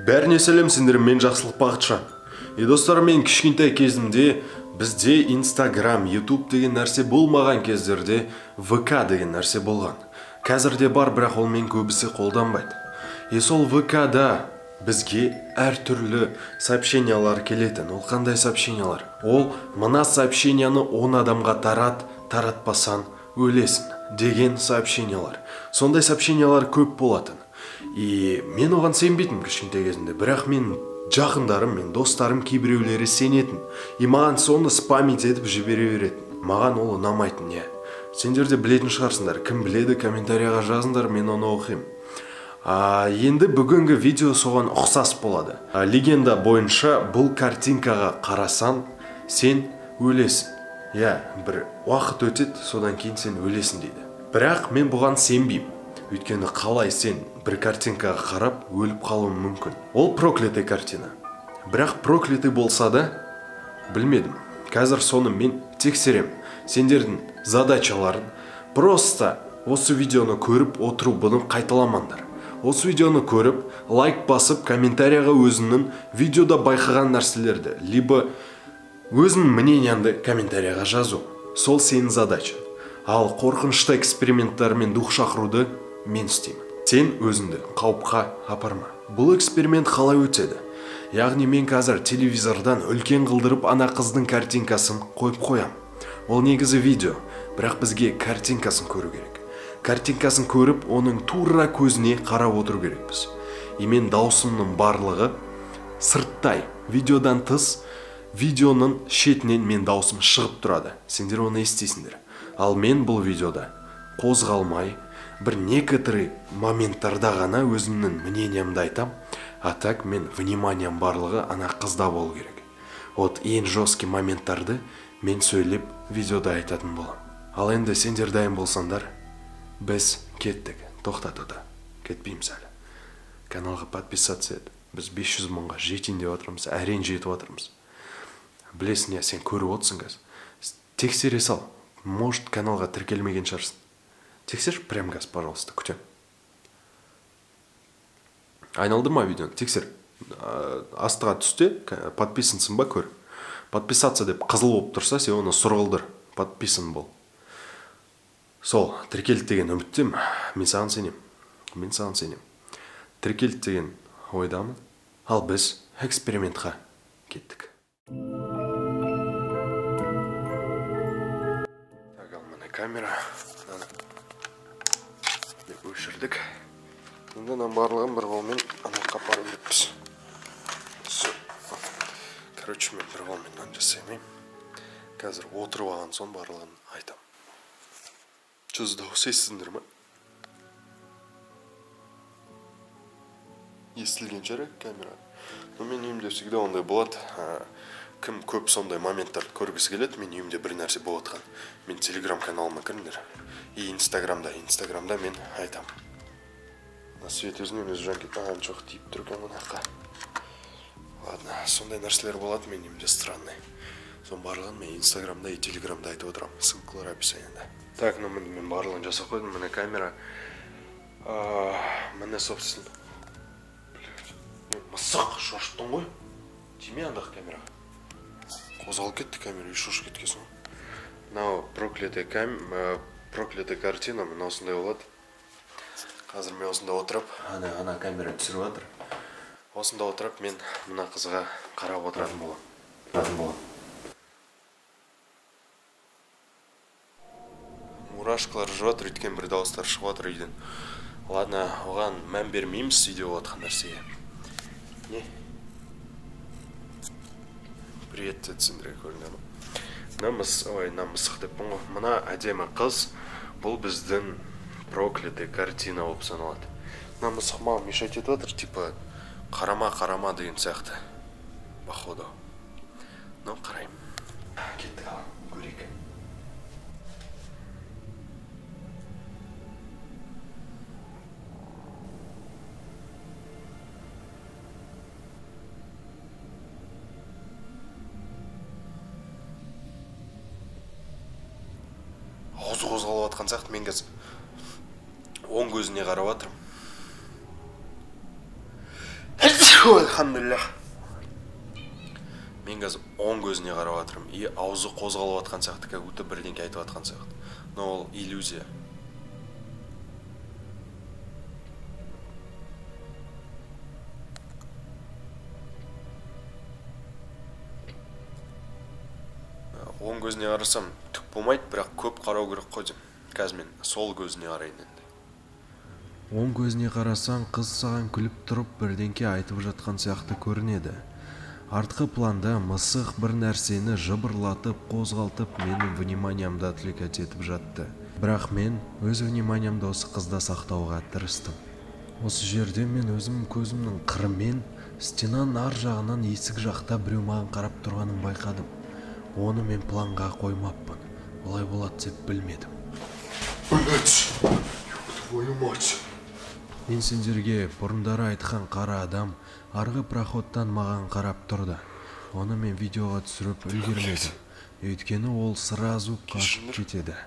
Бәріне сәлем, сендер, мен Жақсылық Бақытжан. И достар, мен кішкентай кезімде бізде Инстаграм, Ютуб деген нәрсе болмаған кездерде ВК деген нәрсе болған. Қазір де бар, бірақ ол мен көбісі қолданбайды. И сол ВК-да бізге әртүрлі сообщениялар келетін. Ол қандай сообщениялар? Ол мына сообщенияны 10 адамға тарат, таратпасан өлесің деген сообщениялар. Сондай сообщениялар көп болатын. И мен оған сенбейтінмін кішкентай кезімде, бірақ мен жақындарым, мен достарым кейбіреулері сенетін. И маған соны спамить етіп жібере беретін. Маған ол ұнамайтын, иә. Сендер де білетін шығарсыңдар. Кім біледі, комментарияға жазыңдар, мен оны оқимын. Енді бүгінгі видео соған ұқсас болады. Легенда бойынша бұл картинкаға қарасан, сен өлесің. Иә, бір уақыт өтеді, содан кейін сен өлесің дейді. Бірақ мен бұған сенбеймін. Өйткені қалай сен бір картинкаға қарап өліп қалуың мүмкін. Ол проклятый картина. Бірақ проклятый болса да, білмедім. Қазір соны мен тексерем. Сендердің задачаларын просто осы видеоны көріп отыру, бұны қайталамаңдар. Осы видеоны көріп, лайк басып, комментарияға өзіңнің видеода байқаған нәрселерді, либо өзіңнің мнениеңді комментарияға жазу. Сол сенің задачаң. Ал қорқынышты эксперименттармен дух шақыруды мен істеймін. Сен өзіңді қауіпқа апарма. Бұл эксперимент қалай өтеді? Яғни мен қазір телевизордан үлкен қылдырып ана қыздың картинкасын қойып қоям. Ол негізі видео, бірақ бізге картинкасын көру керек. Картинкасын көріп, оның тура көзіне қарап отыру керекпіз. И мен даусымның барлығы сырттай, видеодан тыс, видеоның шетінен мен даусым шығып тұрады. Сендер оны естисіңдер. Ал мен бұл видеода қозғалмай, бір некоторый моменттарда ғана өзімнің мнениямды айтам, а так мен вниманиям барлығы ана қызда болу керек. Вот ең жесткий моменттарды мен сөйлеп видеода айтатын боламын. Ал енді сендер дайын болсаңдар, біз кеттік. Тоқтатуда. Кетпейміз әлі. Каналға подписаться ет. Біз 500 мыңға жетейін деп жатырмыз, әрең жетіп жатырмыз. Білесің, сен көріп отырсың қазір. Тексере сал. Может, каналға тіркелмеген шығарсың. Тексерші прямо қазір, пожалуйста, күтем. Айналдырма видеоны, тексер. Астыға түсте, подписансың ба, көр. Подписаться деп қызыл болып тұрса, сен оны сұр қылдыр. Подписан бол. Сол, тіркелді деген үміттемін. Мен саған сенем. Мен саған сенем. Тіркелді деген ойдамын. Ал біз экспериментқа кеттік. Так, ал міне камера. Өшірдік. Енді мынаның барлығын бір қолмен ана жаққа апару керекпіз. Всё. Короче, мен бір қолмен мынаны жасай алмаймын. Қазір отырып алған соң барлығын айтамын. Жүз дауыс естідіңдер ме? Естілген шығар камера. Но мен үйімде всегда ондай болады. Кім көп сондай моменттарды көргісі келеді, мен үйімде бір нәрсе болып жатқан. Мен телеграм каналыма кіріңдер. И инстаграмда, инстаграмда мен айтам. Мына свет өзінен өзі жанып кетті. Ага, жоқ, тиіп тұр екен мына жаққа. Ладно, сондай нәрселер болады мен үйімде странный. Соның барлығын мен инстаграмда и телеграмда айтып отырамын. Ссылкалар описанияда. Так, ну міне мен барлығын жасап қойдым. Міне камера. Міне, собственно. Блядь, мысық шошыттың ғой. Тиме андағы камераға. Қозғалып кетті камера, и шошып кеткенсің ғой. Мынау проклятая картина, мына осындай болады. Қазір мен осында отырып, ана камера түсіріп жатыр. Осында отырып мен мына қызға қарап отыратын боламын. Мурашкалар жүріп жатыр, өйткені бір дауыстар шығып жатыр үйден. Ладно, оған мән бермейміз үйде болып жатқан нәрсеге. Не? Привет, деді сендерге көрінді ме? Мына мысық деппін ғой. Мына әдемі қыз, бұл біздің проклятый картина болып саналады. Мына мысық маған мешать етіп жатыр, типа қарама, қарама деген сияқты. Походу. Ну, қараймын. Кеттік ал, көрейік. Аузы қозғалып жатқан сияқты, мен қазір оң көзіне қарап жатырмын. Альхамдулиллах. Мен қазір оң көзіне қарап жатырмын. И аузы қозғалып жатқан сияқты, как будто бірдеңке айтып жатқан сияқты. Но ол иллюзия. Оң көзіне қарасам түк болмайды, бірақ көп қарау керек қой деймін. Қазір мен сол көзіне қарайын енді. Оң көзіне қарасаң, қыз саған күліп тұрып бірдеңке айтып жатқан сияқты көрінеді. Артқы планда мысық бір нәрсені жыбырлатып, қозғалтып, менің вниманиямды отвлекать етіп жатты. Бірақ мен өз вниманиямды осы қызда сақтауға тырыстым. Осы жерде мен өзім көзімнің қырымен стенаның ар жағынан есік жақта біреу маған қарап тұрғанын байқадым. Оны мен планға қоймаппын. Олай болады деп білмедім. Блять, твою мать. Мен сендерге бұрындары айтқан қара адам арғы проходтан маған қарап тұрды. Оны мен видеоға түсіріп үлгермедім. Өйткені ол сразу қашып кетеді.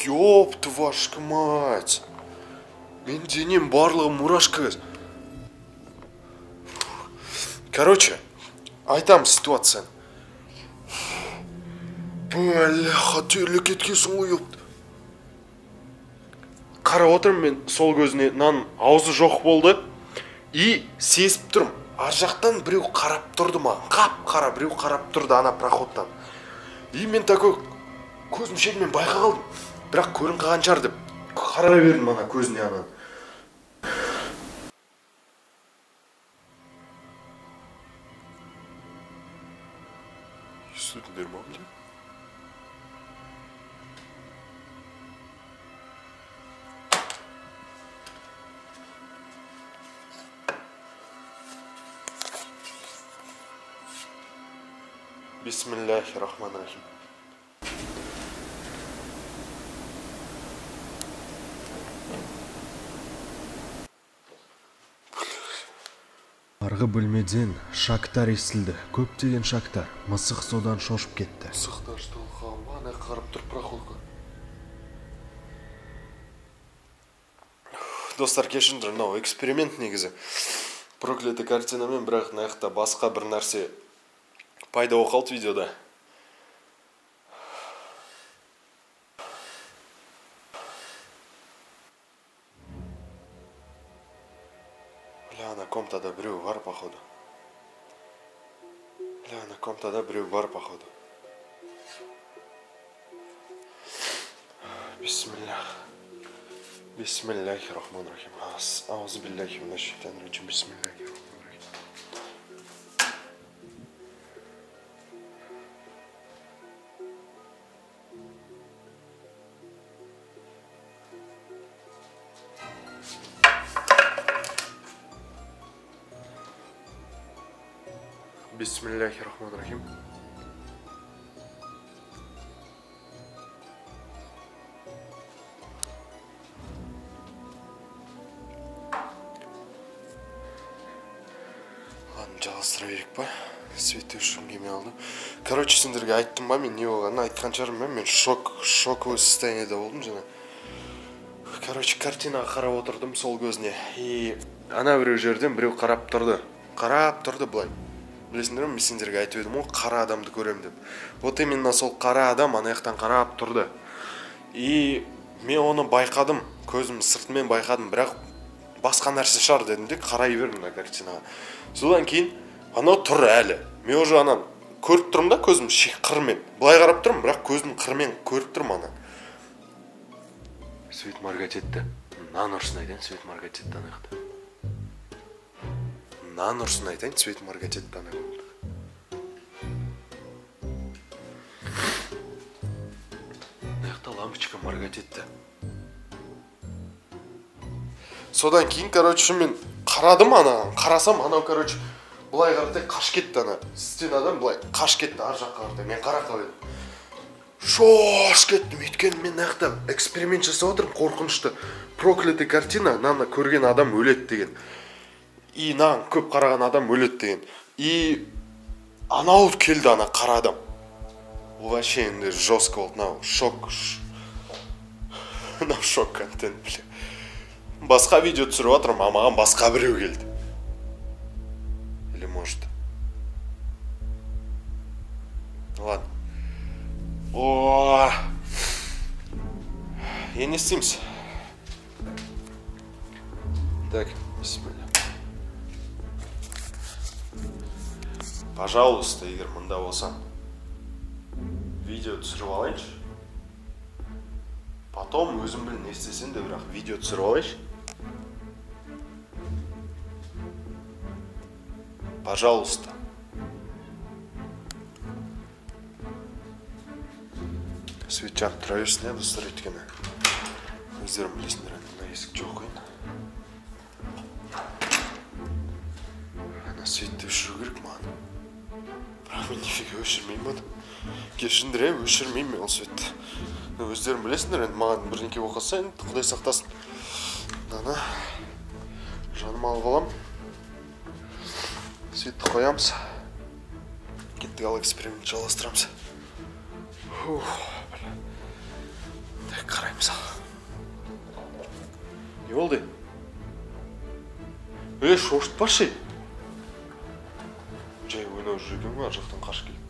Ёб твою мать. Мен денем барлығы мурашка. Короче, айтам ситуацияны. Бляха, терлеп кеткенсің ғой, ёпт. Қарап отырмын мен сол көзіне, мынаның аузы жоқ болды. И сезіп тұрмын. Ар жақтан біреу қарап тұрды маған. Қап-қара біреу қарап тұрды ана проходтан. И мен такой көзім шетімен байқай қалдым. Бірақ көрін қалған шығар деп қарай бердім ана көзіне ананы. Естідіңдер ма, бля? Бисмиллахи-рахмани-рахим. Арғы бөлмеден шактар естілді. Көптеген шактар. Мысық содан шошып кетті. Мысықтар шталған ба? Ана қарап тұр проходқа. Достар, кешіріңдер, мынау эксперимент негізі. Проклятый картинамен, бірақ мына жақта басқа бір нәрсе пайда болып қалды видеода. Бля, ана комнатада біреу бар, походу. Бля, ана комнатада біреу бар, походу. Бисмиллах. Бисмиллахи-рахмани-рахим. Аузу биллахи минаш шайтанир раджим. Бисмиллахи-рахмани-рахим. Бисмиллахи-рахмани-рахим. Ладно, жалғастыра берейік па? Свет өшіргім келмей қалды. Короче, сендерге айттым ба, мен не болғанын айтқан шығармын, мен шоковый состояниеде болдым жаңа. Короче, картинаға қарап отырдым сол көзіне. И ана біреу жерден біреу қарап тұрды. Қарап тұрды былай. Білесіңдер ме, мен сендерге айтып едім ғой, қара адамды көремін деп. Вот именно сол қара адам ана жақтан қарап тұрды. И мен оны байқадым, көзім сыртымен байқадым, бірақ басқа нәрсе шығар дедім де қарай бердім мына картинаға. Содан кейін анау тұр әлі. Мен уже ананы көріп тұрмын да, көзім қырмен. Былай қарап тұрмын, бірақ көзім қырмен көріп тұрмын ана. Свет моргать етті. Нан ұрсын айтайын, свет моргать етті ана жақта. Нан ұрсын айтайын, свет моргать етті ана комнатада. Мына жақта лампочка моргать етті. Содан кейін, короче, мен қарадым ана, қарасам, анау, короче, былай қаратай қашып кетті ана. Стенадан былай қашып кетті ар жаққа қаратай. Мен қарап қалып едім. Шошып кеттім, өйткені мен мына жақта эксперимент жасап отырмын, қорқынышты. Проклятый картина, мынаны көрген адам өледі деген. И мынаған көп қараған адам өледі деген. И анау келді, ана қара адам. Ол вообще енді жестко болды, мынау шок. Мынау шок контент, бля. Басқа видео түсіріп жатырмын, а маған басқа біреу келді. Или может. Ладно. О, я не істейміз. Так, бисмилля. Пожалуйста, егер мында болсам, видео түсіріп алайыншы. Потом өзім біл не істесем де, бірақ видео түсіріп алайыншы. Пожалуйста. Свет жанып тұра берсін, иә, достар, өйткені өздерің білесіңдер, мына есік жоқ қойын. Ана светті өшіру керек маған. Бірақ мен нифига өшірмеймін оны. Кешіріңдер, иә, өшірмеймін мен ол светті. Өздерің білесіңдер, енді маған бірдеңке болып қалса, енді Құдай сақтасын. Мынаны жаныма алып аламын. Светті қоямыз. Кеттік, ал эксперимент жалғастырамыз. Фух, бля. Так, қараймыз ал. Не болды? Ей, шошытпашы. Жай ойнап жүр екен ғой, ар жақтан қашып келді.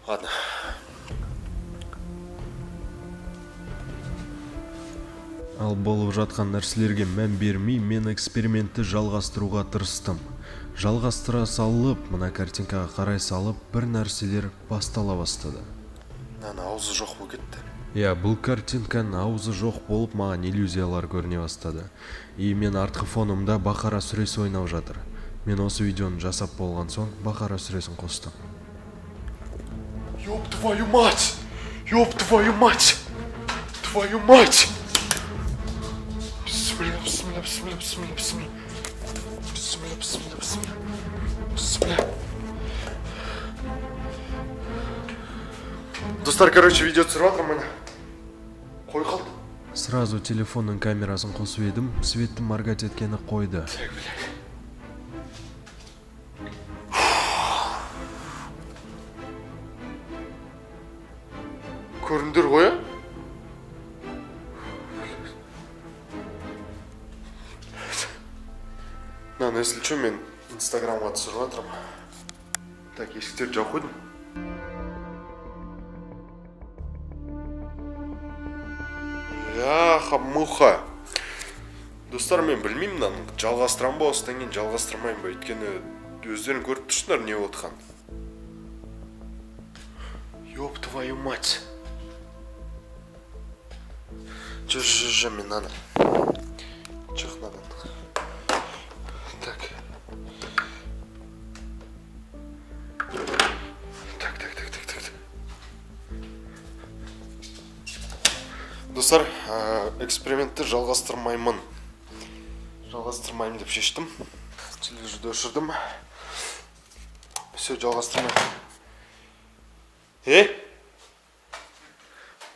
Ладно. Ал болып жатқан нәрселерге мән бермей, мен экспериментті жалғастыруға тырыстым. Жалғастыра салып, мына картинкаға қарай салып, бір нәрселер бастала бастады. Мынаның аузы жоқ болып кетті. Иә, бұл картинканың аузы жоқ болып, маған иллюзиялар көріне бастады. И мен артқы фонымда Бақара сүресі ойнап жатыр. Мен осы видеоны жасап болған соң Бақара сүресін қостым. Ёб твою мать! Ёб твою мать! Твою мать! Бисмилля, бисмилля, бисмилля, бисмилля, бисмилля. Бисмилля, бисмилля, бисмилля. Бисмилля. Достар, короче, видео түсіріп жатырмын міне. Қой қалды. Сразу телефонның камерасын қосып едім, светті моргать еткені қойды. Так, бля. Көріндір ғой, а? Мынаны, если что, мен Инстаграмға түсіріп жатырмын. Так, есіктерді жауып қойдым. Бляха-муха. Достар, мен білмеймін, мынаны жалғастырам ба, осыдан кейін жалғастырмаймын ба, өйткені өздерің көріп тұрсыңдар не болып жатқанын. Ёб твою мать. Жо, мен мынаны. Шық мынадан. Так. Так, так, так, так, так. Достар, экспериментті жалғастырмаймын. Жалғастырмаймын деп шештім. Телевизорды өшірдім. Все, жалғастырмаймын.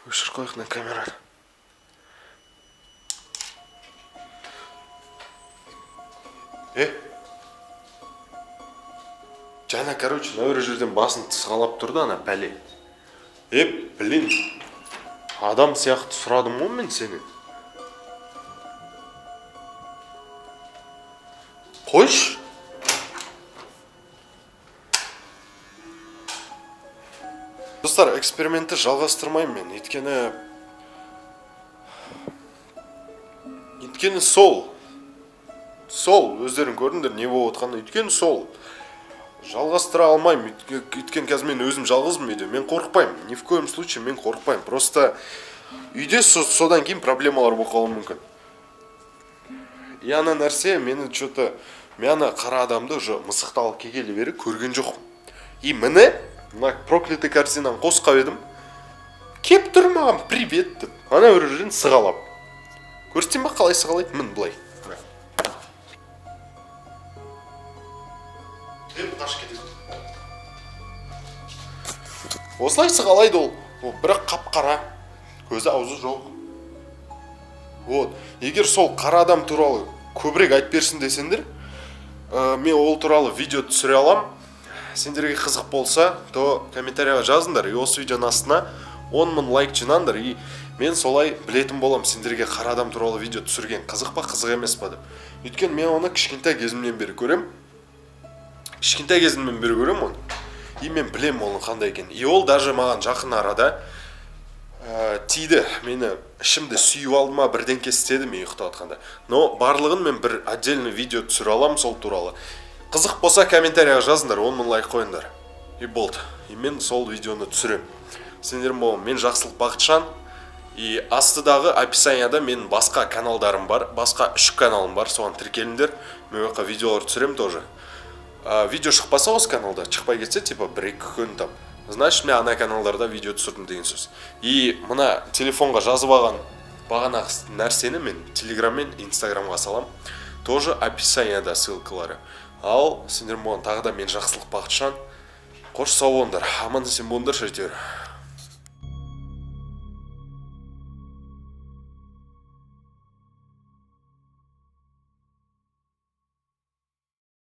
Өшір қойық мына камераны. Жаңа, короче, мына бір жерден басын тысқалап тұрды ана пәле. Блин. Адам сияқты сұрадым ғой мен сені. Қойшы. Достар, экспериментті жалғастырмаймын мен. Өйткені сол. Сол, өздерің көрдіңдер не болып жатқанын. Өйткені сол. Жалғастыра алмаймын. Өйткені қазір мен өзім жалғызбын үйде. Мен қорықпаймын. Ни в коем случае мен қорықпаймын. Просто үйде содан кейін проблемалар болып қалуы мүмкін. И ана нәрсе мені что-то, мен ана қара адамды уже мысықты алып келгелі бері көрген жоқпын. И міне мына проклятый картинаны қосып едім. Кеп тұр маған привет деп. Ана бір жерден сығалап. Көрсетейін ба қалай сығалайды? Мін былай. Деп қашып кетеді. Осылай сығалайды ол. Ол бірақ қап-қара. Көзі аузы жоқ. Вот, егер сол қара адам туралы көбірек айтып берсін десеңдер, мен ол туралы видео түсіре алам. Сендерге қызық болса, то комментарийға жазыңдар, и осы видеоның астына 10 мың лайк жинаңдар, и мен солай білетін болам, сендерге қара адам туралы видео түсірген қызық па, қызық емес па деп. Өйткені мен оны кішкентай кезімнен бері көрем. Кішкентай кезімнен бері көрем оны. И мен білем оның қандай екенін. И ол даже маған жақын арада тиді. Мені ішімді сүйіп алды ма, бірдеңке істеді мен ұйықтап жатқанда. Но барлығын мен бір отдельный видео түсіре аламын сол туралы. Қызық болса, комментарийға жазыңдар, 10 мың лайк қойыңдар. И болды. И мен сол видеоны түсірем. Сендер болған мен, Жақсылық Бақытжан. И астыдағы описанияда менің басқа каналдарым бар, басқа үш каналым бар, соған тіркеліңдер. Мен ол жаққа видеолар түсіремін тоже. Видео шықпаса осы каналда, шықпай кетсе, типа 1-2 күн там, значит, мен ана каналдарда видео түсірдім деген сөз. И мына телефонға жазып алған бағанағы нәрсені мен Телеграм мен Инстаграмға салам. Тоже описанияда ссылкалары. Ал сендер болған тағы да мен, Жақсылық Бақытжан. Қош, сау болыңдар, аман есен болыңдаршы әйтеуір.